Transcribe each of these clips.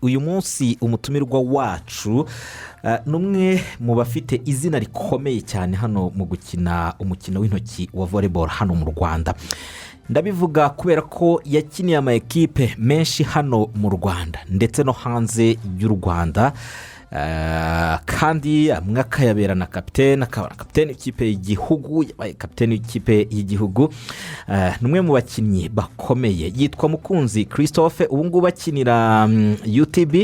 Uyu munsi umutumirwa wacu ni umwe mu bafite izina rikomeye cyane hano mu gukina umukino w'intoki wa volleyball hano mu Rwanda. Ndabivuga kubera ko yakiniye ama ekipe menshi hano mu Rwanda ndetse no hanze y'u Rwanda, kandi amwe akayabera na kapitene, akaba na kapitene w'ikipe y'igihugu, yabaye kapitene w'ikipe y'igihugu. Ni umwe mu bakinnyi bakomeye, yitwa Mukunzi Christophe. Ubu ngubu akinira UTB,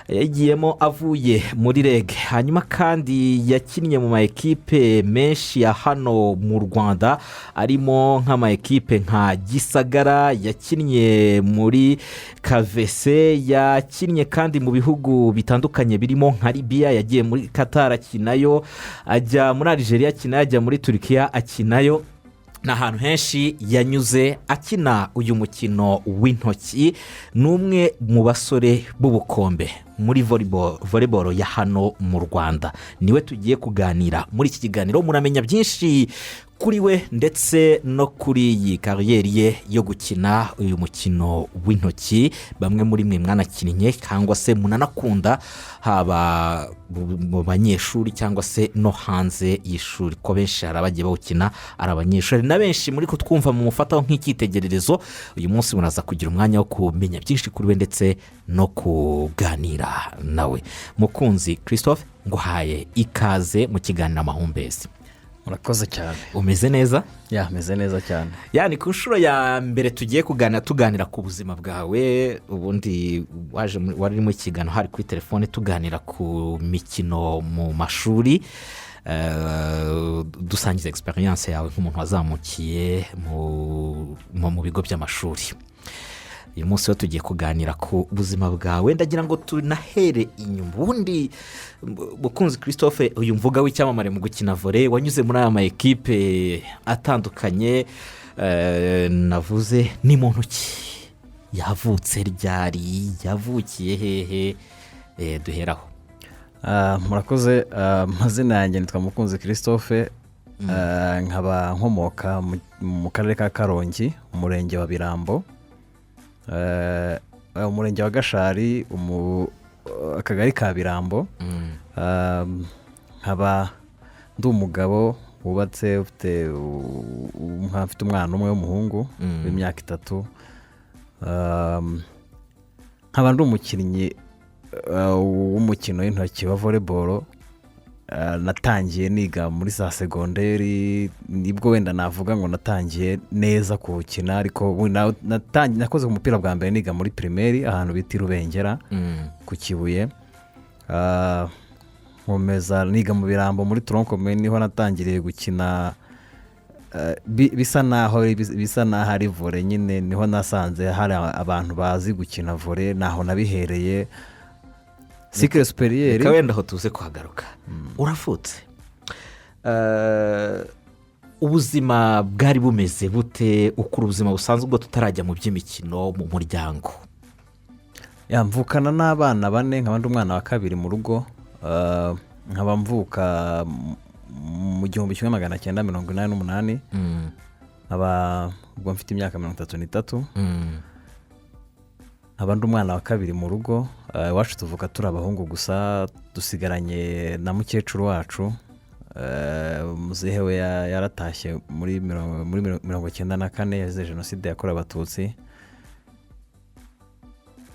yagiyemo avuye muri REG. Hanyuma kandi yakinnye mu ma ekipe menshi ya hano mu Rwanda, arimo nk'ama ekipe nka Gisagara, yakinnye muri Kavese, yakinnye kandi mu bihugu bitandukanye birimo nka Libiya, yagiye muri Qatar akinayo, ajya muri Algeria akinayo, ajya muri Turikiya akinayo. Ni ahantu henshi yanyuze akina uyu mukino w'intoki. Ni umwe mu basore b'ubukombe muri volleyball ya hano mu Rwanda. Niwe tugiye kuganira muri iki kiganiro. Muramenya byinshi kuri we ndetse no kuri iyi carrière ye yo gukina uyu mukino w'intoki. Bamwe muri mwe mwanakinnye cyangwa se munanakunda, haba mu banyeshuri cyangwa se no hanze y'ishuri, ko benshi hari abagiye bawukina ari abanyeshuri, na benshi muri kutwumva mumufataho nk'icyitegererezo. Uyu munsi muraza kugira umwanya wo kumenya byinshi kuri we ndetse no kuganira nawe. Mukunzi Christophe, nguhaye ikaze mu kiganiro Amahumbezi. Murakoze cyane. Umeze neza? Yeah, meze neza cyane. Yeah, ni ku nshuro ya mbere tugiye kuganira, tuganira ku buzima bwawe. Ubundi waje wari uri mu kiganiro hari kuri telefone, tuganira ku mikino mu mashuri, dusangiza expérience yawe nk'umuntu wazamukiye mu bigo by'amashuri. Uyu munsi rero tugiye kuganira ku buzima bwawe. Ndagira ngo tunahere inyuma. Ubundi Mukunzi Christophe, uyu mvuga w'icyamamare mu gukina volley, wanyuze muri aya ma ekipe atandukanye navuze, ni muntu ki? Yavutse ryari? Yavukiye hehe? Duheraho. Murakoze. Amazina yanjye nitwa Mukunzi Christophe, nkaba nkomoka mu karere ka Karongi, umurenge wa Birambo, umurenge wa Gashari, akagari ka Birambo. Nkaba ndi umugabo wubatse, ufite nkaba mfite umwana umwe w'umuhungu w'imyaka 3. Nkaba ndi umukinnyi w'umukino w'intoki wa volleyball. Natangiye niga muri za segonderi, nibwo wenda navuga ngo natangiye neza kuwukina, ariko ubu nakoze umupira bwa mbere niga muri primaire, ahantu bita i Rubengera ku Kibuye. Nkomeza niga mu Birambo muri tronc commun, niho natangiriye gukina, bisa naho ari volley nyine. Niho nasanze hari abantu bazi gukina volley, naho nabihereye cycle supérieur. Reka wenda aho tuze kuhagaruka. Uravutse, ubuzima bwari bumeze bute ukura, ubuzima busanzwe, ubwo tutarajya mu by'imikino, mu muryango? Yeah, mvukana n'abana bane, nkaba ndi umwana wa kabiri mu rugo. Nkaba mvuka mu 1988, nkaba ubwo mfite imyaka 33, nkaba ndi umwana wa kabiri mu rugo. Iwacu tuvuka turi abahungu gusa, dusigaranye na mukecuru wacu. Muzehe we yaratashye muri 94, yazize Jenoside yakorewe Abatutsi.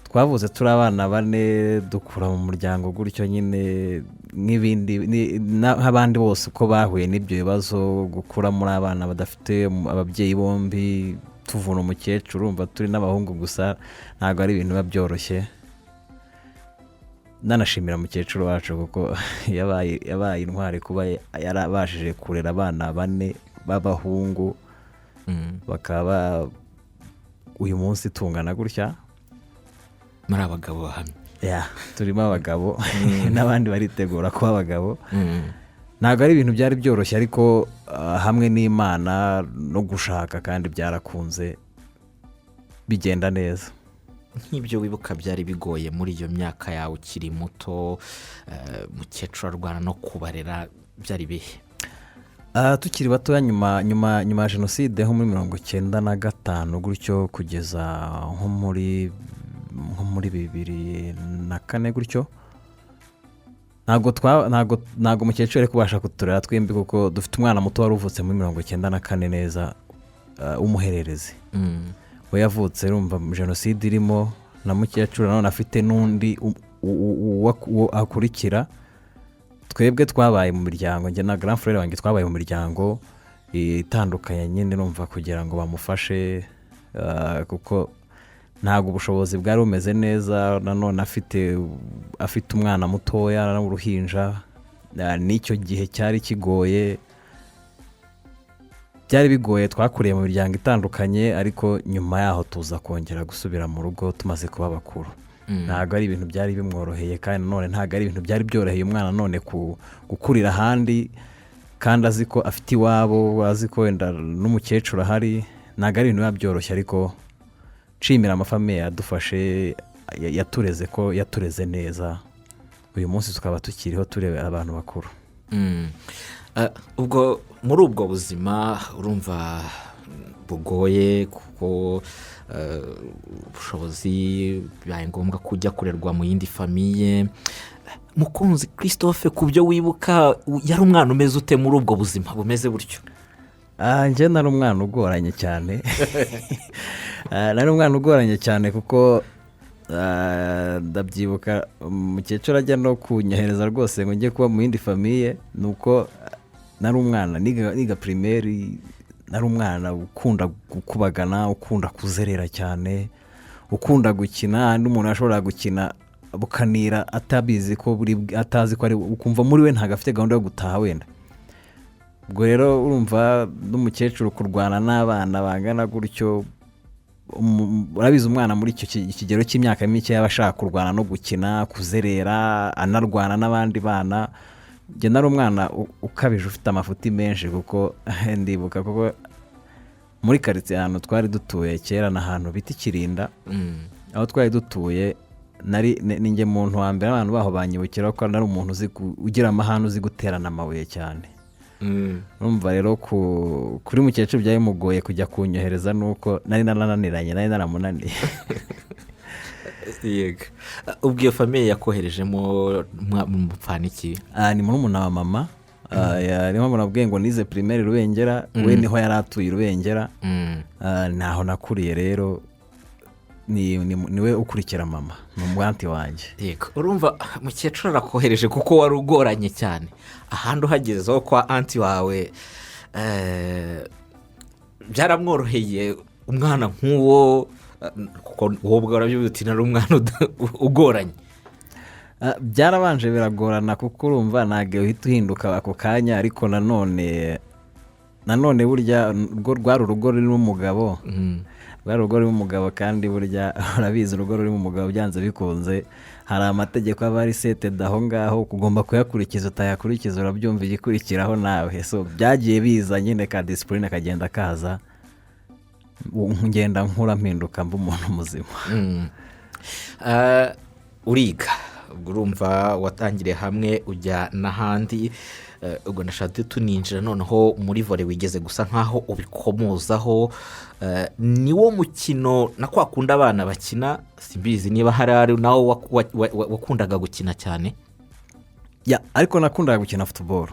Twavuze turi abana bane, dukura mu muryango gutyo nyine, nk'ibindi nk'abandi bose uko bahuye n'ibyo bibazo, gukura muri abana badafite ababyeyi bombi, tuvuna umukecuru, urumva turi n'abahungu gusa, ntabwo ari ibintu biba byoroshye. Nanashimira mukecuru wacu kuko yabaye intwari kuba yarabashije kurera abana bane b'abahungu, bakaba uyu munsi tungana gutya. Muri abagabo bahamye. Yeah, turimo abagabo n'abandi baritegura kuba abagabo. Ntabwo ari ibintu byari byoroshye, ariko hamwe n'Imana no gushaka kandi byarakunze, bigenda neza. Nk'ibyo wibuka byari bigoye muri iyo myaka yawe ukiri muto, mukecuru arwana no kubarera, byari ibihe? Tukiri batoya, nyuma ya Jenoside, nko muri 95 gutyo kugeza nko muri nko muri 2004 gutyo. Ntabwo twa ntabwo ntabwo umukecuru ari kubasha kuturera twembi, kuko dufite umwana muto wari uvutse muri 94 neza, w'umuhererezi. We yavutse, urumva, jenoside irimo, na mukecuru nanone afite n'undi uwo akurikira. Twebwe twabaye mu miryango, njye na grand frère wanjye twabaye mu miryango itandukanye nyine, urumva, kugira ngo bamufashe, kuko ntabwo ubushobozi bwari bumeze neza. Nanone afite umwana mutoya w'uruhinja, n'icyo gihe cyari kigoye, byari bigoye. Twakuriye mu miryango itandukanye, ariko nyuma yaho tuza kongera gusubira mu rugo tumaze kuba bakuru. Ntabwo ari ibintu byari bimworoheye, kandi nanone ntabwo ari ibintu byari byoroheye umwana none gukurira ahandi kandi azi ko afite iwabo, azi ko wenda n'umukecuru ahari. Ntabwo ari ibintu biba byoroshye, ariko nshimira amafamille yadufashe, yatureze, ko yatureze neza, uyu munsi tukaba tukiriho, tureba abantu bakuru. Ubwo muri ubwo buzima, urumva, bugoye, kuko ubushobozi, bibaye ngombwa ko ujya kurerwa mu yindi famille, Mukunzi Christophe, ku byo wibuka, yari umwana umeze ute muri ubwo buzima bumeze butyo? Njye nari umwana ugoranye cyane. Nari umwana ugoranye cyane, kuko ndabyibuka umukecuru ajya no kunyohereza rwose ngo njye kuba mu yindi famille, ni uko nari umwana niga primaire, nari umwana ukunda gukubagana, ukunda kuzerera cyane, ukunda gukina. N'umuntu yashoboraga gukina bukanira atabizi ko buri, atazi ko ari, ukumva muri we ntabwo afite gahunda yo gutaha wenda. Ubwo rero urumva n'umukecuru kurwana n'abana bangana gutyo, urabizi, umwana muri icyo kigero cy'imyaka mike yaba ashaka kurwana no gukina, kuzerera, anarwana n'abandi bana. Njye nari umwana ukabije, ufite amafuti menshi, kuko ndibuka, kuko muri karitsiye ahantu twari dutuye kera ni ahantu bita Ikirinda. Aho twari dutuye nari ni njye muntu wa mbere abantu baho banyibukira ko nari umuntu ugira amahane, uzi guterana amabuye cyane. Urumva rero kuri mukecuru byari bimugoye kujya kunyohereza, nuko nari narananiranye, nari naramunaniye. Yego, ubwo iyo famille yakoherejemo mupfana iki? Ni murumuna wa mama. Niyo mpamvu nabwiye ngo nize primaire Rubengera, we niho yari atuye i Rubengera. Naho nakuriye rero, niwe ukurikira mama, ni umwanti wanjye. Yego, urumva mukecuru arakohereje kuko wari ugoranye cyane. Ahandi uhagezeho kwa aunty wawe, byaramworoheye umwana nk'uwo, kuko wowe ubwawe urabyumva uti nari umwana ugoranye? Byarabanje biragorana, kuko urumva ntabwo uhita uhinduka ako kanya, ariko nanone burya rwo rwari urugo rurimo umugabo. Rwari urugo rurimo umugabo, kandi burya urabizi, urugo rurimo umugabo byanze bikunze hari amategeko aba ari setted aho ngaho, ugomba kuyakurikiza. Utayakurikiza, urabyumva igikurikiraho nawe. So byagiye biza nyine, ka discipline kagenda kaza, ngenda nkura, mpinduka mba umuntu muzima. Uriga, ubwo urumva watangiriye hamwe ujya n'ahandi. Ubwo ndashaka tuninjira noneho muri volley, wigeze gusa nkaho ubikomozaho. Niwo mukino na kwa kundi abana bakina, simbizi niba hari ari nawo wakundaga gukina cyane? Yeah, ariko nakundaga gukina football.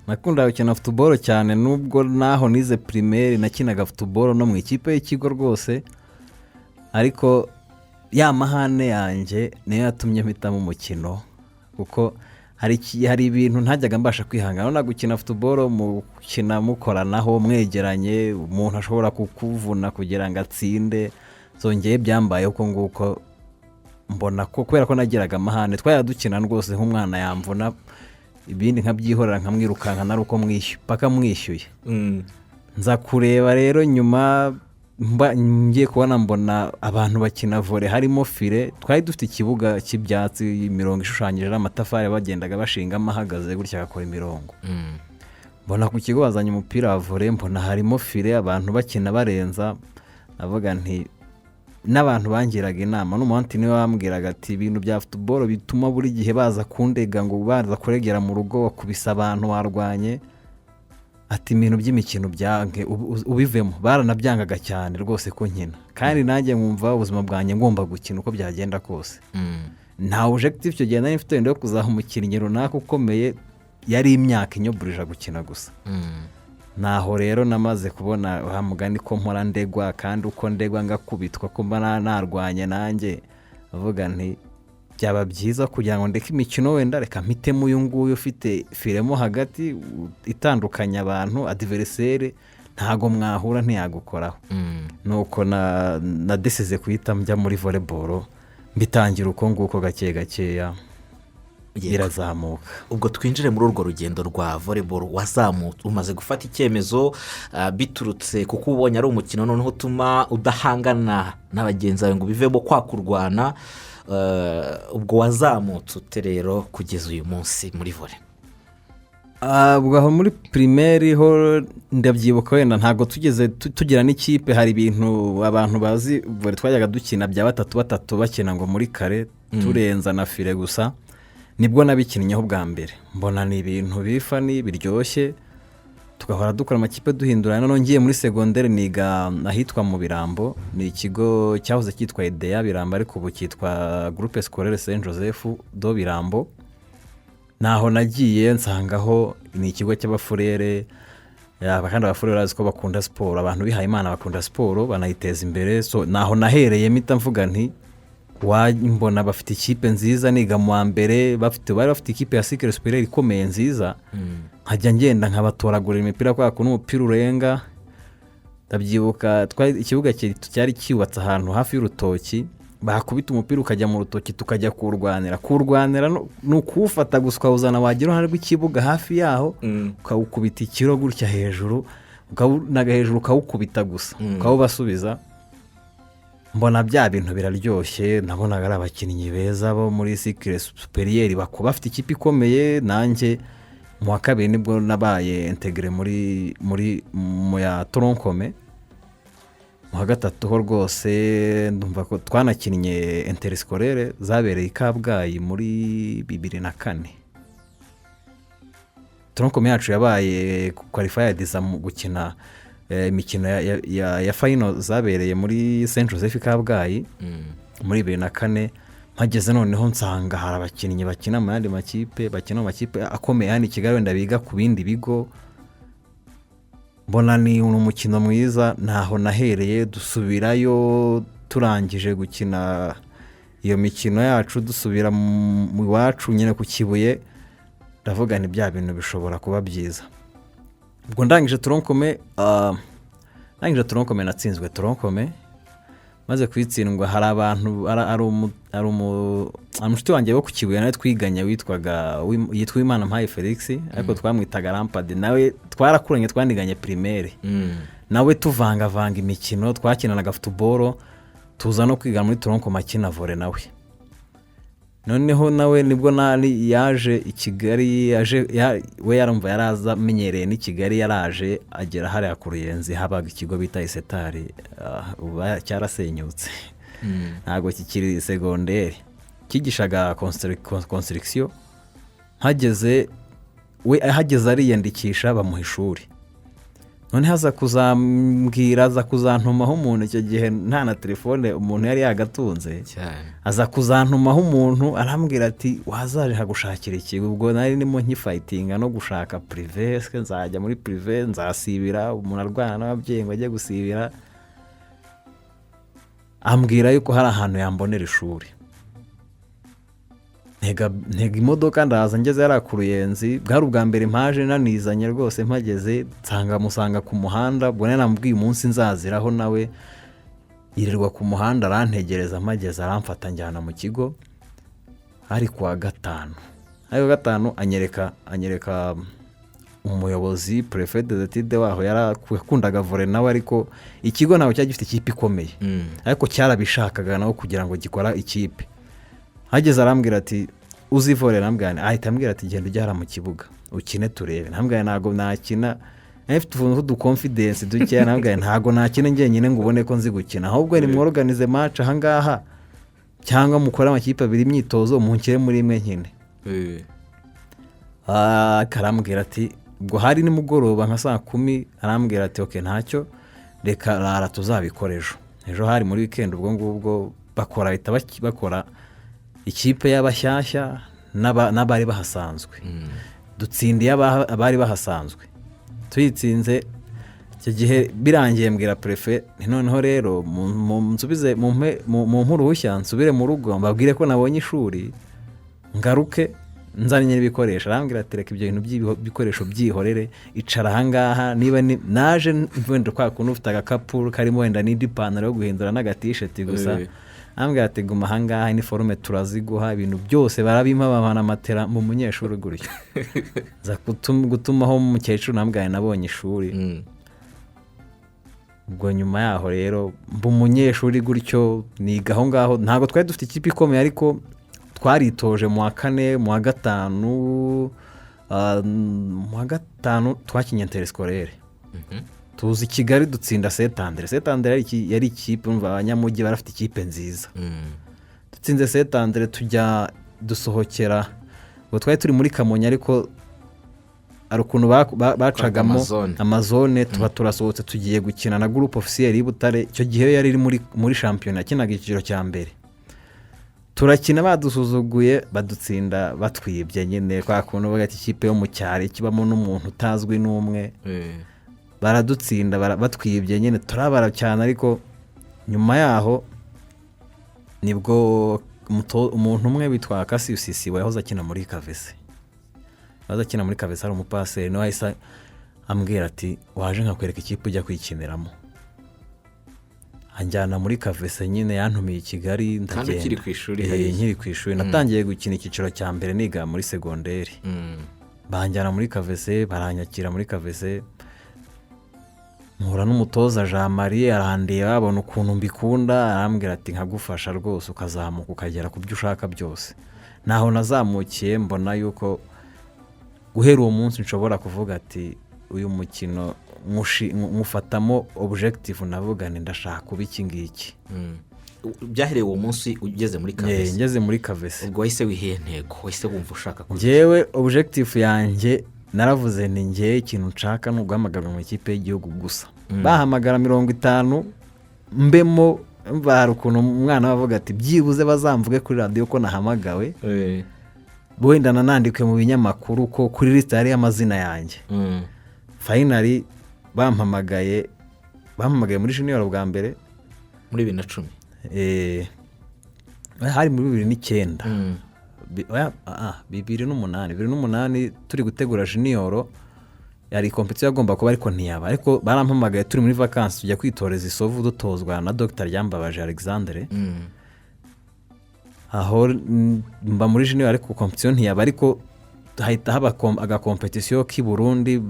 Nakundaga gukina football cyane, nubwo naho nize primaire nakinaga football no mu ikipe y'ikigo rwose, ariko ya mahane yanjye niyo yatumye mpitamo umukino, kuko hari ibintu ntajyaga mbasha kwihangana. Urabona gukina football, mukina mukoranaho, mwegeranye, umuntu ashobora kukuvuna kugira ngo atsinde. Zongeye byambaye uko nguko, mbona ko kubera ko nagiraga amahane, twajya dukina rwose nk'umwana yamvuna, ibindi nkabyihorera, nkamwirukanka nari uko mwishyuye paka mwishyuye. Nza kureba rero nyuma, ngiye kubona mbona abantu bakina volley, harimo filet. Twari dufite ikibuga cy'ibyatsi, imirongo ishushanyije n'amatafari bagendaga bashingamo ahagaze gutya agakora imirongo. Mbona ku kigo bazanye umupira wa volley, mbona harimo filet, abantu bakina barenza. Ndavuga nti n'abantu bangiraga inama, n'umuhanti niwe wambwiraga ati ibintu bya football bituma buri gihe baza kundega, ngo baza kuregera mu rugo, wakubise abantu, warwanye. Ati: "Ibintu by'imikino byange, ubivemo." Baranabyangaga cyane rwose ko nkina, kandi nanjye nkumva ubuzima bwanjye ngomba gukina uko byagenda kose. Nta objectif icyo gihe nari mfite wenda yo kuzaha umukinnyi runaka ukomeye, yari imyaka inyoburije gukina gusa. Naho rero namaze kubona wa mugani ko mpora ndegwa, kandi uko ndegwa ngakubitwa, ko mba narwanye nanjye, avuga nti: "Byaba byiza kugira ngo ndeke imikino, wenda reka mpitemo uyu nguyu ufite filet mo hagati itandukanya abantu, adversaire ntago mwahura, ntiyagukoraho." Nuko na décidé guhita njya muri volleyball, mbitangira uko nguko gake gakeya, birazamuka. Ubwo twinjire muri urwo rugendo rwa volleyball. Wazamutse umaze gufata icyemezo, biturutse kuko ubonye ari umukino noneho utuma udahangana na bagenzi bawe ngo ubivemo kwa kurwana. Ubwo wazamutse ute rero kugeza uyu munsi muri volley? Ubwo aho muri primaire ho ndabyibuka, wenda ntabwo tugeze tugira n'ikipe. Hari ibintu abantu bazi volley twajyaga dukina bya batatu batatu, bakina ngo muri kare turenza na filet gusa. Nibwo nabikinnyeho bwa mbere, mbona ni ibintu biri funny, biryoshye, tugahora dukora amakipe duhindura. Noneho ngiye muri segonderi, niga ahitwa mu Birambo, ni ikigo cyahoze cyitwa EDEA Birambo, ariko ubu cyitwa Groupe Scolaire Saint Joseph de Birambo. Naho nagiye nsangaho ni ikigo cy'abafurere, yaba kandi abafurere urazi ko bakunda siporo, abantu bihaye Imana bakunda siporo, banayiteza imbere. So naho nahereye mpita mvuga nti mbona bafite ikipe nziza. Niga mu wa mbere, bari bafite ikipe ya cycle supérieur ikomeye nziza, nkajya ngenda nkabatoragurira imipira kubera ko n'umupira urenga. Ndabyibuka ikibuga cyari cyubatse ahantu hafi y'urutoki, bakubita umupira ukajya mu rutoki, tukajya kuwurwanira. Kuwurwanira ni ukuwufata gusa ukawuzana, wagera iruhande rw'ikibuga hafi yaho ukawukubita ikiro gutya hejuru, ukawunaga hejuru, ukawukubita gusa, ukawubasubiza. Mbona bya bintu biraryoshye, nabonaga ari abakinnyi beza bo muri cycle supérieur bafite ikipe ikomeye. Nanjye mu wa kabiri nibwo nabaye intégré muri mu ya tronc commun. Mu wa gatatu ho rwose ndumva ko twanakinnye interscolaire zabereye i Kabgayi muri 2004. Tronc commun yacu yabaye qualified mu gukina imikino ya final zabereye muri Saint Joseph i Kabgayi muri 2004. Mpageze noneho nsanga hari abakinnyi bakina mu yandi makipe, bakina mu makipe akomeye hano i Kigali, wenda biga ku bindi bigo. Mbona ni umukino mwiza, ntaho nahereye dusubirayo. Turangije gukina iyo mikino yacu, dusubira mu iwacu nyine ku Kibuye, ndavuga ni bya bintu bishobora kuba byiza. Ubwo ndangije tronc commun, ndangije tronc commun, natsinzwe tronc commun. Maze kuyitsindwa, hari abantu hari umushuti wanjye wo ku Kibuye nawe twiganye witwaga yitwa Uwimana Mpaye Felix, ariko twamwitaga Rampadi. Nawe twarakuranye, twaniganye primaire, nawe tuvangavanga imikino, twakinanaga football, tuza no kwiga muri tronc commun akina volley nawe. Noneho nawe nibwo nari yaje i Kigali, yaje we yarumva yaraza amenyereye n'i Kigali, yaraje agera hariya ku Ruyenzi habaga ikigo bita Isetari, ubu cyarasenyutse, ntabwo kikiri segonderi, cyigishaga construction. Hageze we, ahageze ariyandikisha, bamuha ishuri. Noneho aza kuzambwira, aza kuzantumaho umuntu, icyo gihe nta na telefone umuntu yari yagatunze. Aza kuzantumaho umuntu, arambwira ati: "Wazaje nkagushakira ikigo." Ubwo nari ndimo nkifightinga no gushaka privé, ese nzajya muri privé, nzasibira? Umuntu arwana n'ababyeyi ngo ajye gusibira. Ambwira yuko hari ahantu yambonera ishuri. Ntega imodoka ndaza, ngeze hariya ku Ruyenzi, bwari ubwa mbere mpaje, nanizanye rwose. Mpageze nsanga musanga ku muhanda. Ubwo nari namubwiye umunsi nzaziraho, nawe yirirwa ku muhanda arantegereza. Mpageze aramfata njyana mu kigo, hari ku wa gatanu. Hari ku wa gatanu, anyereka umuyobozi, préfet d'études waho, yakundaga volley nawe, ariko ikigo ntabwo cyari gifite ikipe ikomeye, ariko cyarabishakaga nawe kugira ngo gikora ikipe. Hageze arambwira ati: "Uzi volley?" Arambwira, ahita ambwira ati: "Genda ujye hariya mu kibuga ukine turebe." Ntambwira ntabwo nakina, nari mfite utuntu tw'uduconfidence dukeya. Nambwira ntabwo nakina njyenyine ngo ubone ko nzi gukina, ahubwo nimworganize match ahangaha cyangwa mukore amakipe abiri imyitozo, munshyire muri imwe nkine. Karambwira ati Ubwo hari nimugoroba nka saa 10, arambwira ati: "Okay, ntacyo, reka rara tuzabikora ejo." Ejo hari muri weekend. Ubwo ngubwo bakora, bahita bakora ikipe y'abashyashya n'abari bahasanzwe. Dutsindiye abari bahasanzwe, tuyitsinze. Icyo gihe birangiye mbwira préfet nti: "Noneho rero nsubize, mumpe uruhushya nsubire mu rugo, mbabwire ko nabonye ishuri, ngaruke nzanye n'ibikoresho." Arambwira ati: "Reka ibyo bintu by'ibikoresho byihorere, icara ahangaha." Niba naje wenda kwa kuntu ufite agakapu karimo wenda n'indi pantaro yo guhindura n'agatisheti gusa. Arambwira ati: "Guma ahangaha, iniforume turaziguha." Ibintu byose barabimpa, bampana matera mu munyeshuri gutyo. Nza gutumaho umukecuru, nambwaye nabonye ishuri. Ubwo nyuma yaho rero mba umunyeshuri gutyo, niga aho ngaho. Ntabwo twari dufite ikipe ikomeye, ariko twaritoje mu wa kane, mu wa gatanu. Mu wa gatanu twakinye interscolaire, tuza i Kigali, dutsinda Saint-André. Saint-André yari ikipe, umva, abanyamujyi bari bafite ikipe nziza. Dutsinze Saint-André, tujya dusohokera. Ubwo twari turi muri Kamonyi, ariko hari ukuntu bacagamo amazone. Amazone, tuba turasohotse, tugiye gukina na Groupe Officiel y'i Butare. Icyo gihe yari iri muri shampiyona, yakinaga icyiciro cya mbere. Turakina, badusuzuguye, badutsinda batwibye nyine, kwa kuntu bavuga ati ikipe yo mu cyaro kibamo n'umuntu utazwi n'umwe. Baradutsinda batwibye nyine, turabara cyane. Ariko nyuma yaho nibwo umuntu umwe witwa Cassius Sibo yahoze akina muri Kavese, yahoze akina muri Kavese ari umupaseri, niwe wahise ambwira ati: "Waje nkakwereka ikipe ujya kwikiniramo." Anjyana muri Kavese nyine, yantumiye i Kigali, Kandi ndagenda. ukiri ku ishuri Eh, hariya. Nkiri ku ishuri. Natangiye gukina icyiciro cya mbere niga muri segonderi. Banjyana muri Kavese, baranyakira muri Kavese, mpura n'umutoza Jean Marie, arandeba, abona ukuntu mbikunda, arambwira ati: "Nkagufasha rwose ukazamuka ukagera ku byo ushaka byose." Naho nazamukiye, mbona yuko guhera uwo munsi nshobora kuvuga ati uyu mukino nywufatamo objective, navuga nti ndashaka kuba iki ngiki. Byahereye uwo munsi ugeze muri Kavese? Ngeze muri Kavese. Ubwo wahise wihiye intego, wahise wumva ushaka kuba? Ngewe objective yanjye naravuze ni ngewe ikintu nshaka ni uguhamagarwa mu ikipe y'igihugu gusa. Bahamagara 50 mbemo. Hari ukuntu umwana we avuga ati byibuze bazamvuge kuri radiyo ko nahamagawe, wenda nanandikwe mu binyamakuru ko kuri lisite hariyo amazina yanjye. Finally bampamagaye muri junior bwa mbere. Muri 2010? Hari muri 2009. Oya, 2008, 2008 turi gutegura junior. Yari compétition yagomba kuba ariko ntiyaba, ariko barampamagaye turi muri vacances, tujya kwitoreza i Sovu, dutozwa na Dr Ryambabaje Alexandre. Aho mba muri junior, ariko compétition ntiyaba, ariko hahita haba agacompétition k'i Burundi,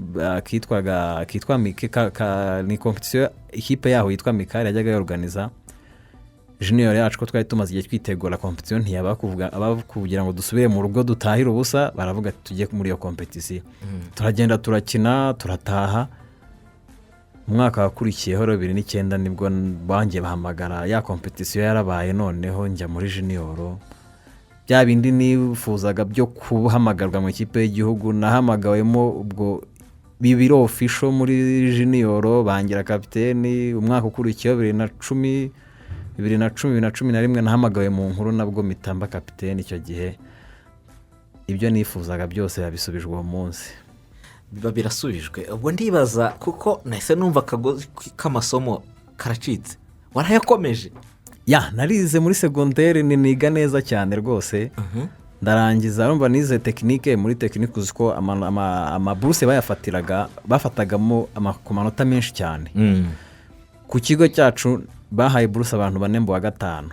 kitwa Mike ni compétition ikipe yaho yitwa Mikari yajyaga yorganiza. Junior yacu, ko twari tumaze igihe twitegura, compétition ntiyaba, kuvuga kugira ngo dusubire mu rugo dutahire ubusa, baravuga ati tujye muri iyo compétition. Turagenda, turakina, turataha. Umwaka wakurikiyeho rero, 2009, nibwo bangiye bahamagara. Ya compétition yarabaye, noneho njya muri junior. Bya bindi nifuzaga byo guhamagarwa mu ikipe y'igihugu, nahamagawemo ubwo bibiri official muri junior, bangira kapiteni. Umwaka ukurikiyeho, 2010, 2010, 2011, nahamagawe mu nkuru, nabwo mpita mba kapiteni. Icyo gihe ibyo nifuzaga byose babisubijwe uwo munsi. Biba birasubijwe. Ubwo ndibaza, kuko nahise numva akagozi k'amasomo karacitse, warayakomeje? Ya, narize muri segonderi, niga neza cyane rwose, ndarangiza. Urumva nize technique. Muri technique uzi ko amaburuse bayafatiraga, bafatagamo ku manota menshi cyane. Ku kigo cyacu bahaye buruse abantu bane mu wa gatanu,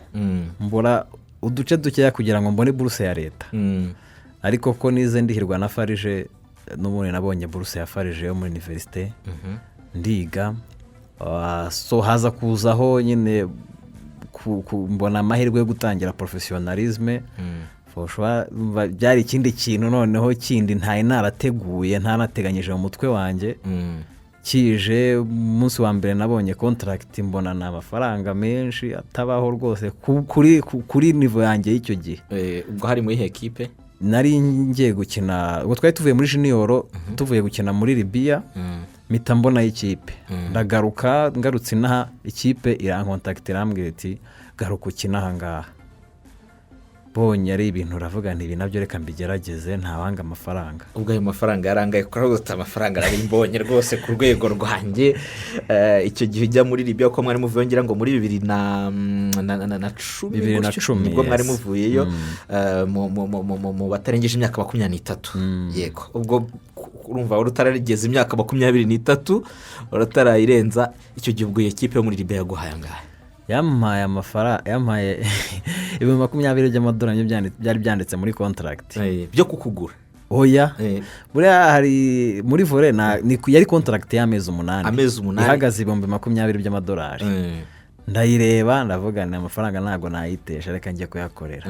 mbura uduce dukeya kugira ngo mbone buruse ya leta. Ariko ko nize ndihirwa na FARG, n'ubundi nabonye buruse ya FARG yo muri université, ndiga. So haza kuzaho nyine mbona amahirwe yo gutangira professionnalisme. For sure, byari ikindi kintu noneho kindi ntari narateguye, ntanateganyije mu mutwe wanjye. Kije umunsi wa mbere nabonye contract, mbona ni amafaranga menshi atabaho rwose kuri niveau yanjye y'icyo gihe. Ubwo hari muri ekipe? Nari ngiye gukina, ubwo twari tuvuye muri junior, tuvuye gukina muri Libiya, mpita mbonayo ikipe, ndagaruka. Ngarutse inaha, ikipe irankontakita, irambwira iti: "Garuka ukine aha ngaha." Bonye ari ibintu, uravuga nti: "Ibi nabyo reka mbigerageze, ntawanga amafaranga." Ubwo ayo mafaranga yarangaye? Kuko uravuga amafaranga nari mbonye rwose ku rwego rwanjye. Icyo gihe ujya muri Libiya, ko mwari muvuyeyo ngira ngo muri bibiri na cumi Bibiri na gutyo, cumi, nibwo mwari yes. muvuyeyo mu batarengeje imyaka 23. Yego, ubwo urumva wari utarageza imyaka 23, wari utarayirenza icyo gihe. Ubwo iyo kipe yo muri Libiya yaguhaye angahe? Yampaye amafaranga, yampaye 20,000 by'amadolari, nibyo byari byanditse muri contract. Byo kukugura? Oya. Buriya hari muri volley yari contract y'amezi 8. Amezi 8. Ihagaze 20,000 by'amadolari. Ndayireba, ndavuga ni amafaranga ntabwo nayitesha, reka njye kuyakorera.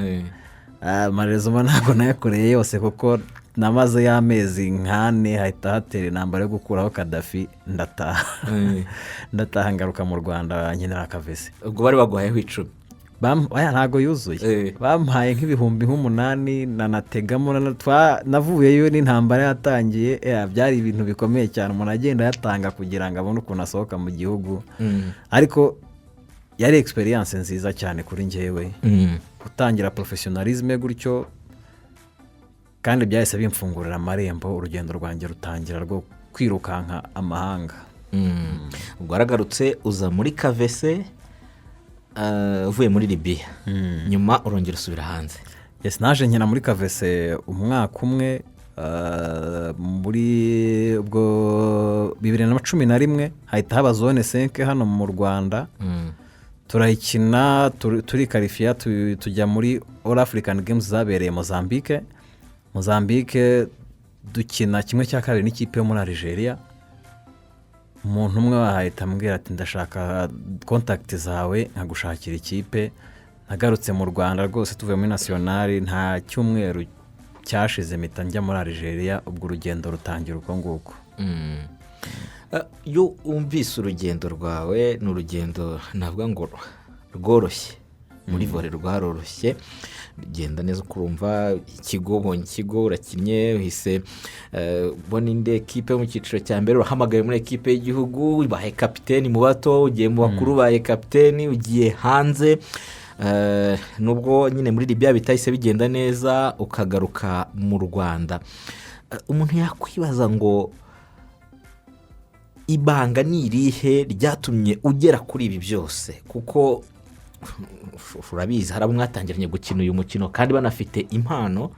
Amarezoma ntabwo nayakoreye yose, kuko namaze y'amezi nk'ane hahita hatera intambara yo gukuraho Kadafi, ndataha. Ndataha, ngaruka mu Rwanda nkenera akavese. Ubwo bari baguhayeho 10? Oya, ntabwo yuzuye. Bampaye nk'ibihumbi nk'umunani nanategamo navuyeyo n'intambara yatangiye. Byari ibintu bikomeye cyane, umuntu agenda ayatanga kugira ngo abone ukuntu asohoka mu gihugu. Ariko yari experience nziza cyane kuri njyewe gutangira professionnalisme gutyo, kandi byahise bimfungurira amarembo, urugendo rwanjye rutangira rwo kwirukanka amahanga. Ubwo waragarutse uza muri Kavese, uvuye muri Libiya, nyuma urongera usubira hanze? Yes, naje nkina muri Kavese umwaka umwe, muri ubwo 2011 hahita haba zone 5 hano mu Rwanda. Turayikina, turikarifiya, tujya muri All African Games zabereye Mozambique. Mozambique dukina 1/2 n'ikipe yo muri Algeria. Umuntu umwe wahita ambwira ati: "Ndashaka contact zawe nkagushakira ikipe." Nagarutse mu Rwanda rwose, tuvuye muri nationale, nta cyumweru cyashize mpita njya muri Algeria. Ubwo urugendo rutangira uko nguko. Iyo wumvise urugendo rwawe, ni urugendo navuga ngo rworoshye muri volley, rwaroroshye, rugenda neza ukurumva ikigo, ubonye ikigo, urakinnye, uhise ubona indi ekipe yo mu cyiciro cya mbere, urahamagaye muri ekipe y'igihugu, ubaye kapiteni mu bato, ugiye mu bakuru ubaye kapiteni, ugiye hanze. Nubwo nyine muri Libiya bitahise bigenda neza, ukagaruka mu Rwanda. Umuntu yakwibaza ngo ibanga ni irihe ryatumye ugera kuri ibi byose? Kuko urabizi, hari abo mwatangiranye gukina uyu mukino kandi banafite impano,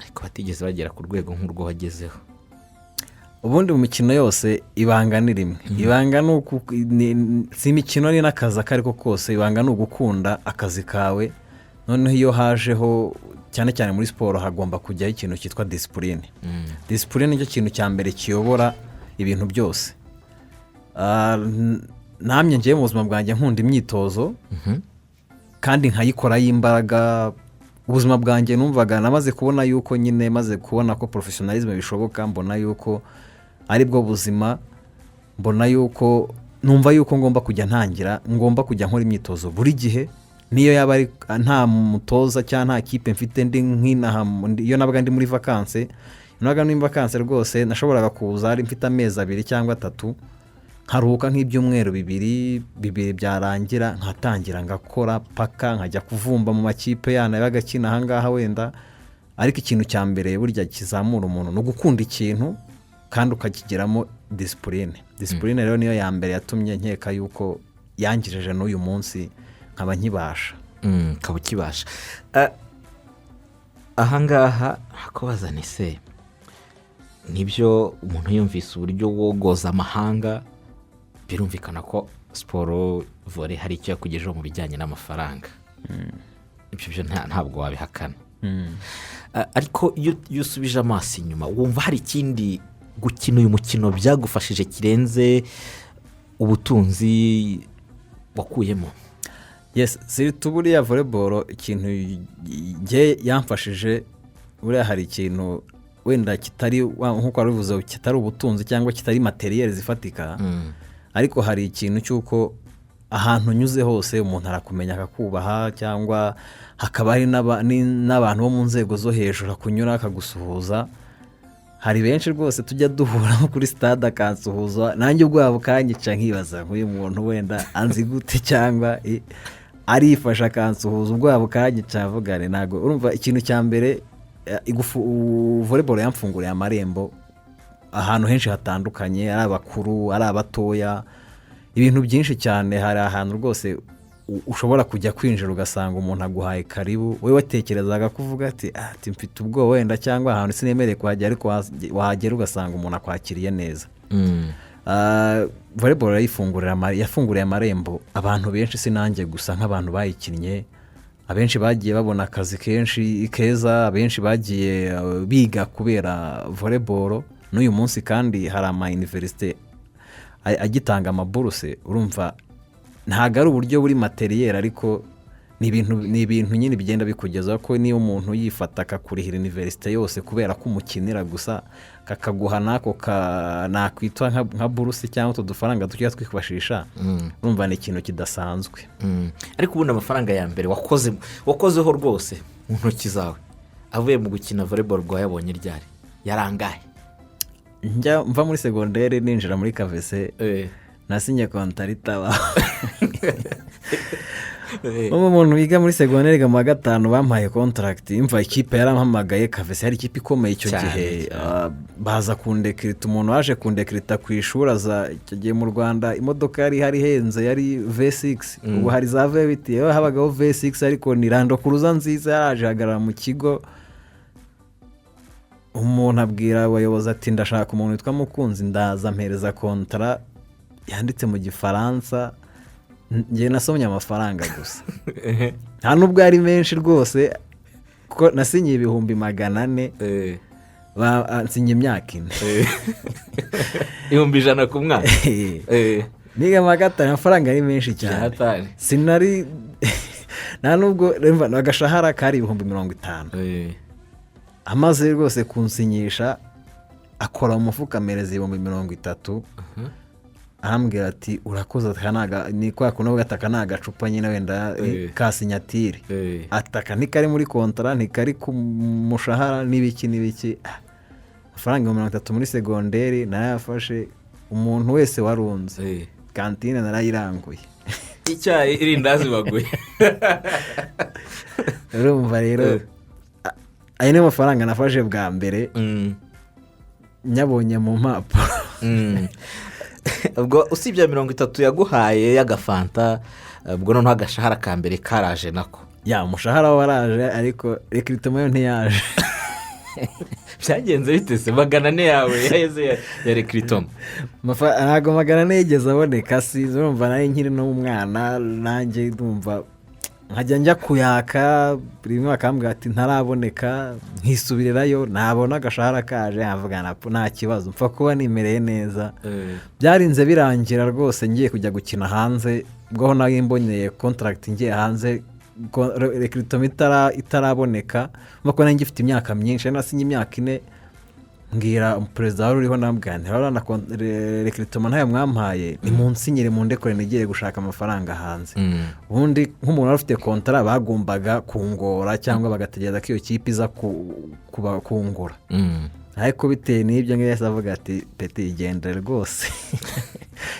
ariko batigeze bagera ku rwego nk'urwo wagezeho. Ubundi mu mikino yose ibanga ni rimwe. Ibanga ni si imikino, ni n'akazi ako ari ko kose, ibanga ni ugukunda akazi kawe. Noneho iyo hajeho, cyane cyane muri siporo, hagomba kujyaho ikintu cyitwa discipline. Discipline nicyo kintu cya mbere kiyobora ibintu byose. Namye ngewe mu buzima bwanjye nkunda imyitozo kandi nkayikoraho imbaraga. Ubuzima bwanjye numvaga namaze kubona yuko nyine maze kubona ko professionnalisme bishoboka, mbona yuko aribwo buzima, mbona yuko numva yuko ngomba kujya ntangira, ngomba kujya nkora imyitozo buri gihe, niyo yaba ari nta mutoza cyangwa nta kipe mfite, ndi nk'inaha. Iyo nabaga ndi muri vacances, nabaga muri vacances rwose, nashoboraga kuza ari mfite amezi 2 cyangwa 3, nkaruhuka nk'ibyumweru bibiri bibiri, byarangira nkatangira ngakora paka nkajya kuvumba mu makipe yana yabaga akina ahangaha wenda. Ariko ikintu cya mbere burya kizamura umuntu ni ugukunda ikintu kandi ukakigiramo discipline. Discipline rero niyo ya mbere yatumye nkeka yuko yangirije n'uyu munsi nkaba nkibasha. Ukaba ukibasha. Ahangaha hakubaza ni se nibyo, umuntu yumvise uburyo wogoza amahanga, birumvikana ko siporo volley hari icyo yakugejeho mu bijyanye n'amafaranga. Ibyo byo ntabwo wabihakana. Ariko iyo usubije amaso inyuma, wumva hari ikindi gukina uyu mukino byagufashije kirenze ubutunzi wakuyemo? Yes, surtout buriya volleyball ikintu njye yamfashije, buriya hari ikintu wenda kitari nk'uko wari ubivuze, kitari ubutunzi cyangwa kitari matériel zifatika, ariko hari ikintu cy'uko Ahantu unyuze hose umuntu arakumenya akakubaha, cyangwa hakaba hari n'abantu bo mu nzego zo hejuru akunyura akagusuhuza. Hari benshi rwose tujya duhura nko kuri stade akansuhuza, nanjye ubwoba bukanyica, nkibaza nk'uyu muntu wenda anzi gute cyangwa arifashe akansuhuza, ubwoba bukanyica, avuga nti ntabwo. Urumva, ikintu cya mbere, volleyball yamfunguriye amarembo ahantu henshi hatandukanye, ari abakuru, ari abatoya, ibintu byinshi cyane. Hari ahantu rwose ushobora kujya kwinjira ugasanga umuntu aguhaye karibu, wowe watekerezaga ko uvuga ati mfite ubwoba wenda, cyangwa ahantu sinemereye kuhagera, ariko wahagera ugasanga umuntu akwakiriye neza. Volleyball yafunguriye amarembo abantu benshi, si nanjye gusa. Nk'abantu bayikinnye, abenshi bagiye babona akazi kenshi keza, abenshi bagiye biga kubera volleyball. N'uyu munsi kandi hari ama université agitanga amaburuse. Urumva, ntabwo ari uburyo buri matériel, ariko ni ibintu nyine bigenda bikugezaho, ko niba umuntu yifata akakurihira université yose kubera ko umukinira gusa, kakaguha n'ako nakwitwa nka buruse cyangwa utu dufaranga tujya twifashisha, urumva ni ikintu kidasanzwe. Ariko ubundi amafaranga ya mbere wakozeho rwose mu ntoki zawe avuye mu gukina volleyball wayabonye ryari? Yarangaye? Njya mva muri segonderi ninjira muri KVC, nasinye kontara itabaho. Umuntu wiga muri segonderi mu wa gatanu bampaye contract. Imva, ikipe yarampamagaye, KVC yari ikipe ikomeye icyo gihe. Baza kundekirita, umuntu waje kundekirita ku ishuri aza. Icyo gihe mu Rwanda imodoka yari ihari ihenze yari V6, ubu hari za V8, yewe habagaho V6, ariko ni Land Cruiser nziza. Yaraje ahagarara mu kigo, umuntu abwira abayobozi ati: "Ndashaka umuntu witwa Mukunzi." Ndaza, mpereza kontara yanditse mu Gifaransa. Njye nasomye amafaranga gusa, nta nubwo ari menshi rwose, kuko nasinyiye 400,000, nsinye imyaka 4. 100,000 ku mwaka. Niga mu wa gatanu, amafaranga ari menshi cyane. Byahatari. Sinari nta nubwo urumva, agashahara kari 50,000. Amaze rwose kunsinyisha, akora mu mufuka amereza 30,000, arambwira ati: "Urakoze." Aka ni kwa kundi avuga ati: "Aka ni agacupa nyine wenda ka signature." Ataka ntikari muri kontara, ntikari ku mushahara, n'ibiki n'ibiki. Amafaranga 30,000 muri segonderi narayafashe. Umuntu wese warunze, kantine narayiranguye. Icyayi, irindazi baguye. Urumva rero, ayo niyo mafaranga nafashe bwa mbere nyabonye mu mpapuro. Ubwo usibye 30 yaguhaye y'agafanta, ubwo noneho agashahara ka mbere karaje nako? Ya, umushahara waraje, ariko recrutement yo ntiyaje. Byagenze bite se? 400 yawe yaheze ya recrutement? Ntabwo 400 yigeze aboneka. Si urumva, nari nkiri n'umwana nanjye, ndumva nkajya njya kuyaka rimwe bakambwira ati ntaraboneka, nkisubirirayo, nabona agashahara kaje nkavuga nta kibazo, mpfa kuba nimereye neza. Byarinze birangira rwose ngiye kujya gukina hanze, ubwo aho nari mboneye contract ngiye hanze, recrutement itaraboneka. Urumva ko nari ngifite imyaka myinshi, nari nasinye imyaka 4. Mbwira perezida wari uriho, nabwira nti: "Urabona recrutement ntayo mwampaye, nimunsinyire mundekure nigire gushaka amafaranga hanze." Ubundi nk'umuntu wari ufite kontara bagombaga kungora cyangwa bagategereza ko iyo kipe iza kungura, ariko bitewe n'ibyo ngibyo yahise avuga ati: "Petit, igendere rwose."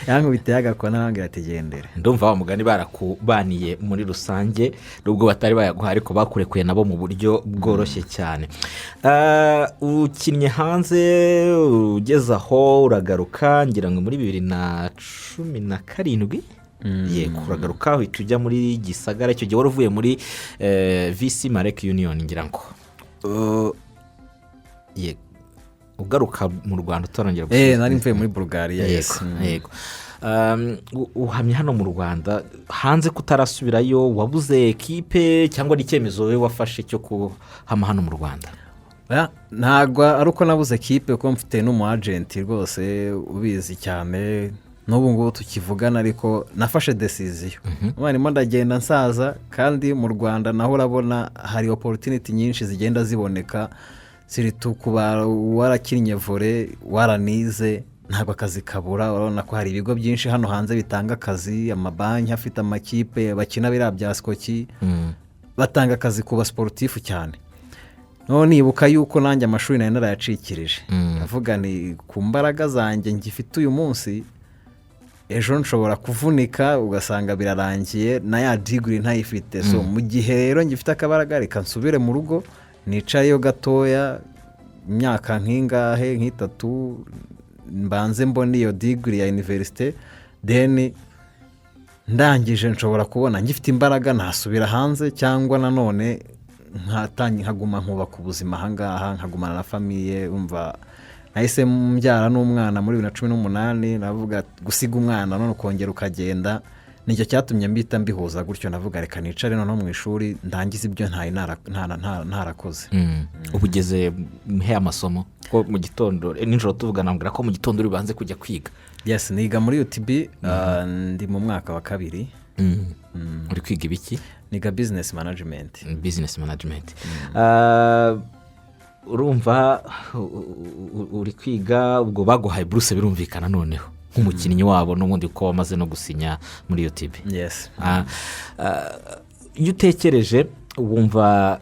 Yankubitiye agakona, arambwira ati: "Gendere." Ndumva wa mugani barakubaniye muri rusange, nubwo batari bayaguha, ariko bakurekuye nabo mu buryo bworoshye cyane. Ukinnye hanze, ugeze aho uragaruka, ngira ngo muri 2017. Yego, uragaruka uhita ujya muri Gisagara. Icyo gihe wari uvuye muri VC Mareke Union, ngira ngo. Yego, ugaruka mu Rwanda utarongera gusubira. Nari mvuye muri Bulgaria, yes. Yego. Uhamye hano mu Rwanda, hanze kutarasubirayo, wabuze ekipe cyangwa ni icyemezo wowe wafashe cyo kuhama hano mu Rwanda? Oya, ntabwo ari uko nabuze ekipe, kuko mfite n'umu agent rwose ubizi cyane n'ubu ngubu tukivugana, ariko nafashe décision. Ndimo ndagenda nsaza, kandi mu Rwanda naho urabona hari opportunity nyinshi zigenda ziboneka, surtout kuba warakinnye volley, waranize. Ntabwo akazi kabura. Urabona ko hari ibigo byinshi hano hanze bitanga akazi, amabanki afite amakipe bakina biriya bya sikoki, batanga akazi ku basiporutifu cyane. Noneho nibuka yuko nanjye amashuri nari narayacikirije, ndavuga ni ku mbaraga zanjye ngifite uyu munsi, ejo nshobora kuvunika ugasanga birarangiye na ya degree ntayifite. So mu gihe rero ngifite akabaraga, reka nsubire mu rugo nicayeyo gatoya, imyaka nk'ingahe, nk'itatu, mbanze mbone iyo degree ya université, then ndangije nshobora kubona ngifite imbaraga nasubira hanze, cyangwa nanone nkaguma nkubaka ubuzima ahangaha, nkagumana na famille. Umva, nahise mbyara n'umwana muri 2018. Navuga gusiga umwana none ukongera ukagenda, nicyo cyatumye mbita mbihuza gutyo. Navuga reka nicare noneho mu ishuri ndangize ibyo ntari ntarakoze. Ubu ugeze he amasomo? Ko mu gitondo, nijoro tuvugana mbwira ko mu gitondo uri bubanze kujya kwiga. Yes, niga muri UTB, ndi mu mwaka wa kabiri. Uri kwiga ibiki? Niga business management. Business management. Urumva uri kwiga, ubwo baguhaye buruse birumvikana noneho nk'umukinnyi wabo n'ubundi ko wamaze no gusinya muri UTB. Yes. Iyo utekereje wumva,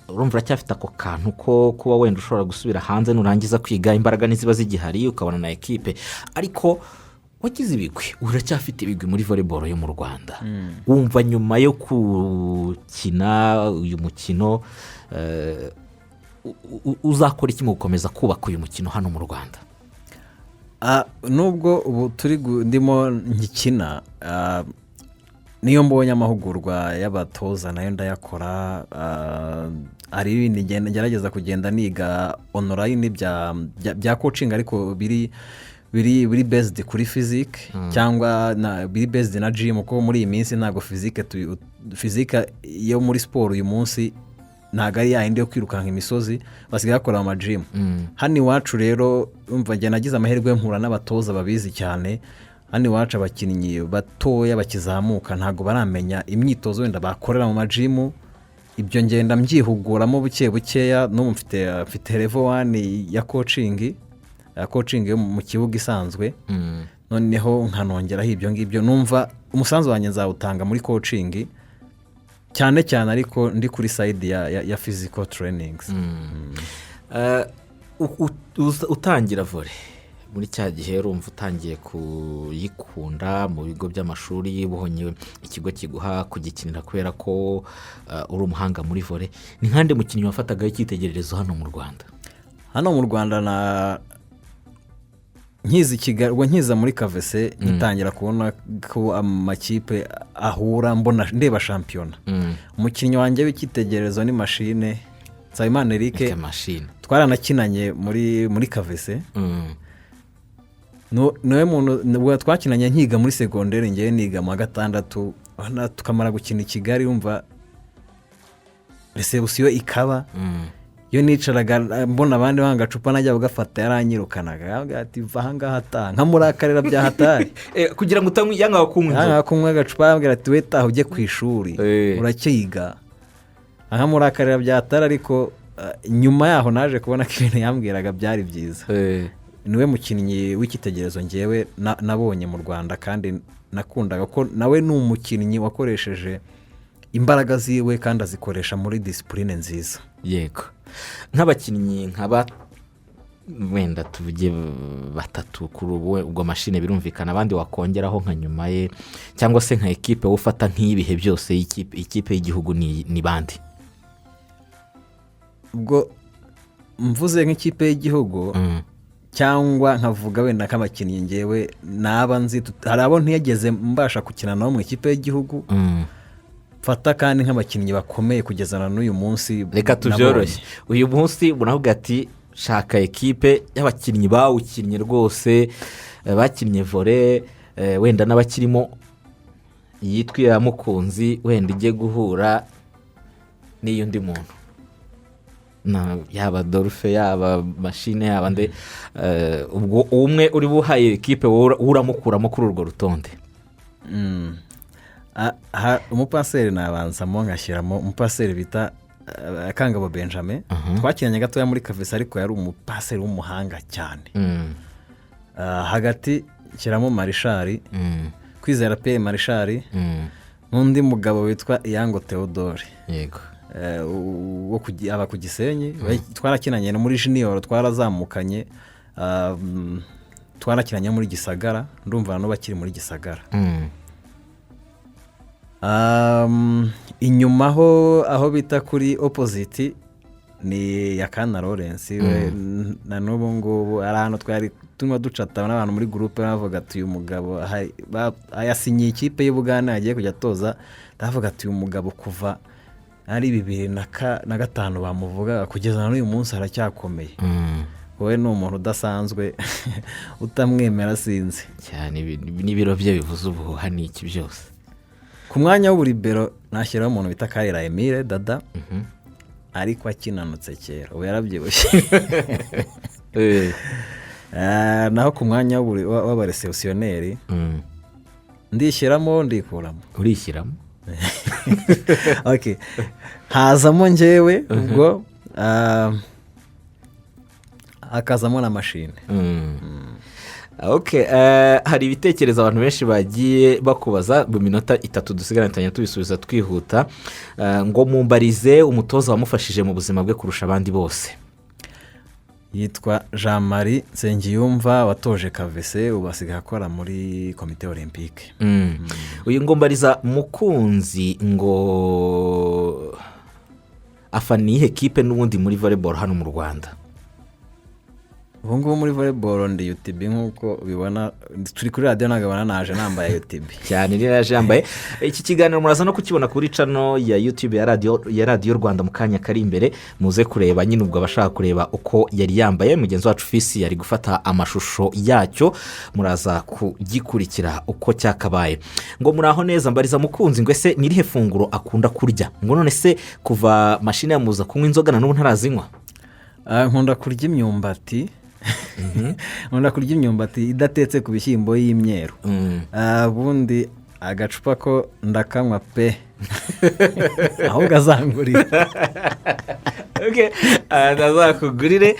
urumva uracyafite ako kantu ko kuba wenda ushobora gusubira hanze nurangiza kwiga, imbaraga ntiziba zigihari, ukabona na ekipe, ariko wagize ibigwi, uracyafite ibigwi muri volleyball yo mu Rwanda. Wumva nyuma yo gukina uyu mukino uzakora iki mu gukomeza kubaka uyu mukino hano mu Rwanda? Nubwo ubu turi ndimo nkikina, niyo mbonye amahugurwa y'abatoza nayo ndayakora. Hari ibindi ngerageza kugenda niga online bya coaching, ariko biri based kuri physique cyangwa biri based na gym, kuko muri iyi minsi ntabwo physique yo muri siporo uyu munsi ntabwo ari yayindi yo kwirukanka imisozi, basigaye bakora ama gym hano iwacu. Rero umva, njye nagize amahirwe mpura n'abatoza babizi cyane. Hano iwacu abakinnyi batoya bakizamuka ntabwo baramenya imyitozo wenda bakorera mu ma gym. Ibyo ngenda mbyihuguramo buke bukeya. N'ubu mfite level 1 ya coaching yo mu kibuga isanzwe, noneho nkanongeraho ibyo ngibyo. Numva umusanzu wanjye nzawutanga muri coaching cyane cyane, ariko ndi kuri side ya physical trainings. Utangira volley muri cya gihe, urumva utangiye kuyikunda mu bigo by'amashuri, ubonye ikigo kiguha kugikinira kubera ko uri umuhanga muri volley, ni nkande mukinnyi wafatagaho icyitegererezo hano mu Rwanda? Hano mu Rwanda na nkiza i Kigali, ubwo nkiza muri kavese, ngitangira kubona ko amakipe ahura, mbona ndeba shampiyona, umukinnyi wanjye w'icyitegererezo ni Machine, Nsabimana Eric. Eric Machine. Twaranakinanye muri kavese. Niwe muntu ubwo twakinanye nkiga muri segonderi, ngewe niga mu wa gatandatu, tukamara gukina i Kigali, wumva réception ikaba iyo nicaraga mbona abandi banga agacupa najya kugafata, yaranyirukanaga. Yarambwira ati: "Va ahangaha ataha." Nkamurakarira bya hatari. Kugira ngo utanywa, yanga kunywa inzoga. Yanga kunywa agacupa, yarambwira ati: "We taha ujye ku ishuri, uracyiga." Nkamurakarira bya hatari, ariko nyuma yaho naje kubona ko ibintu yambwiraga byari byiza. Niwe mukinnyi w'icyitegererezo ngewe nabonye mu Rwanda kandi nakundaga, ko nawe ni umukinnyi wakoresheje imbaraga ziwe kandi azikoresha muri discipline nziza. Yego, nk'abakinnyi nkaba wenda tuvuge batatu kuri ubu, ubwo Machine birumvikana, abandi wakongeraho nka nyuma ye cyangwa se nka ekipe wowe ufata nk'ibihe byose ikipe y'igihugu ni bande? Ubwo mvuze nk'ikipe y'igihugu cyangwa nkavuga wenda nk'abakinnyi ngewe naba nzi, hari abo ntiyageze mbasha gukina nabo mu ikipe y'igihugu, mfata kandi nk'abakinnyi bakomeye kugeza na n'uyu munsi Reka tubyoroshye, uyu munsi muravuga ati shaka ekipe y'abakinnyi bawukinnye rwose, bakinnye volley, wenda n'abakirimo, yitwa iya Mukunzi, wenda ijye guhura n'iy'undi muntu, yaba Dolphe, yaba Machine, yaba nde, ubwo umwe uri buhaye ekipe wowe uramukuramo kuri urwo rutonde. Umupaseri nabanzamo ngashyiramo umupaseri bita Kangabo Benjamin. Twakinanye gatoya muri kavesi, ariko yari umupaseri w'umuhanga cyane. Hagati shyiramo Marishari, Kwizera Pierre Marishari, n'undi mugabo witwa Iyango Theodore. Wo aba ku Gisenyi. Twarakinanye no muri junior, twarazamukanye, twarakinanye muri Gisagara, ndumva na n'ubu akiri muri Gisagara. Inyuma aho bita kuri opposite ni Yakana Lawrence we, na n'ubu ngubu ari ahantu twari turimo ducata n'abantu muri groupe, bavuga ati uyu mugabo yasinyiye ikipe y'Ubugande agiye kujya atoza. Ndavuga ati uyu mugabo kuva ari 2005 bamuvugaga kugeza na n'uyu munsi aracyakomeye. Wowe ni umuntu udasanzwe, utamwemera sinzi. Cyane, n'ibiro bye bivuze ubuhuha n'iki byose. Ku mwanya w'uburibero nashyiraho umuntu bita Karera Emile Dada, ariko akinanutse kera, ubu yarabyibushye. Naho ku mwanya w'abaréceptionneur ndishyiramo, ndikuramo? Urishyiramo. Okay. Hazamo njyewe ubwo, hakazamo na mashine. Okay, hari ibitekerezo abantu benshi bagiye bakubaza. Mu minota 3 dusigaranye tujya tubisubiza twihuta. Ngo mumbarize umutoza wamufashije mu buzima bwe kurusha abandi bose. Yitwa Jean Marie Nsengiyumva, watoje Kavese, ubu asigaye akora muri Komite Olympique. Uyu ngo mbariza Mukunzi ngo afana iyihe kipe n'ubundi muri volleyball hano mu Rwanda? Ubu ngubu muri volleyball ndi UTB, nk'uko ubibona turi kuri radiyo, ntabwo abona naje nambaye UTB. Cyane, niyo yaje yambaye. Iki kiganiro muraza no kukibona kuri channel ya YouTube ya Radiyo Rwanda mu kanya kari imbere, muze kureba nyine. Ubwo abashaka kureba uko yari yambaye, mugenzi wacu Fisi yari gufata amashusho yacyo, muraza kugikurikira uko cyakabaye. Ngo muraho neza, mbariza Mukunzi ngo ese ni irihe funguro akunda kurya? Ngo none se kuva mashini yamuza kunywa inzoga na n'ubu ntarazinywa? Nkunda kurya imyumbati, nkunda kurya imyumbati idatetse ku bishyimbo y'imyeru. Ubundi agacupa ko ndakanywa pe, ahubwo azangurira. Okay, azakugurire.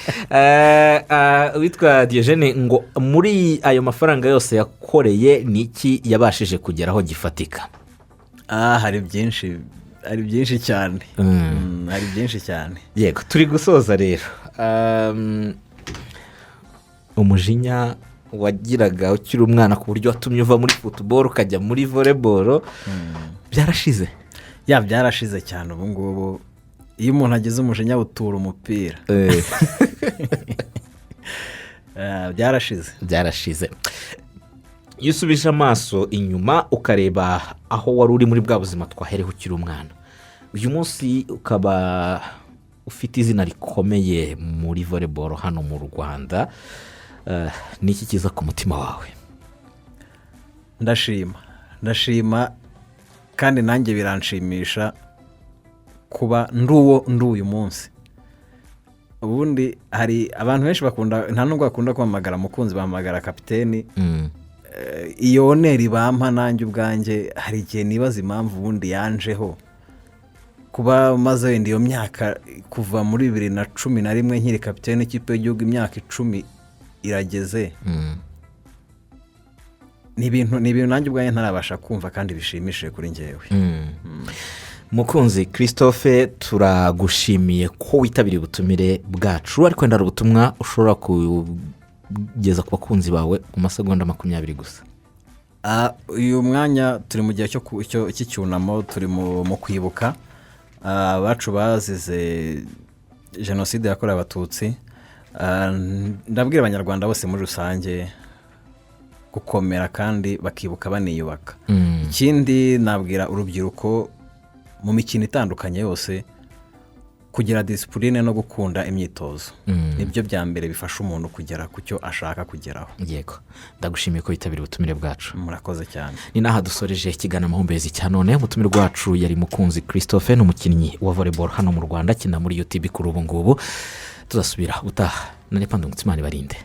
Witwa Diogene ngo muri ayo mafaranga yose yakoreye ni iki yabashije kugeraho gifatika? Hari byinshi, hari byinshi cyane. Hari byinshi cyane. Yego, turi gusoza rero. Umujinya wagiraga ukiri umwana ku buryo watumye uva muri football ukajya muri volleyball byarashize? Ya, byarashize cyane. Ubu ngubu iyo umuntu agize umujinya awutura umupira. Byarashize. Byarashize. Iyo usubije amaso inyuma ukareba aho wari uri muri bwa buzima twahereho ukiri umwana, uyu munsi ukaba ufite izina rikomeye muri volleyball hano mu Rwanda, ni iki kiza ku mutima wawe? Ndashima, ndashima, kandi nanjye biranshimisha kuba ndi uwo ndi uyu munsi. Ubundi hari abantu benshi bakunda, nta nubwo bakunda kumpamagara Mukunzi, bahamagara kapiteni. Iyo honneur bampa, nanjye ubwanjye hari igihe nibaza impamvu ubundi yanjeho. Kuba maze wenda iyo myaka kuva muri 2011 nkiri kapiteni w'ikipe y'igihugu, imyaka 10 irageze. Ni ibintu nanjye ubwanjye ntarabasha kumva kandi bishimishije kuri njyewe. Mukunzi Christophe, turagushimiye ko witabiriye ubutumire bwacu, ariko wenda hari ubutumwa ushobora kugeza ku bakunzi bawe mu masegonda 20 gusa. Uyu mwanya turi mu gihe cy'icyunamo, turi mu kwibuka abacu bazize jenoside yakorewe Abatutsi. Ndabwira Abanyarwanda bose muri rusange gukomera kandi bakibuka baniyubaka. Ikindi nabwira urubyiruko mu mikino itandukanye yose kugira discipline no gukunda imyitozo, nibyo bya mbere bifasha umuntu kugera ku cyo ashaka kugeraho. Yego, ndagushimiye ko witabiriye ubutumire bwacu. Murakoze cyane. Ni n'aha dusoreje ikiganiro Amahumbezi cya none. Umutumirwa wacu yari Mukunzi Christophe, ni umukinnyi wa volleyball hano mu Rwanda, akina muri UTB kuri ubu ngubu. Tuzasubira ubutaha na Nepandungutse, Imana ibarinde.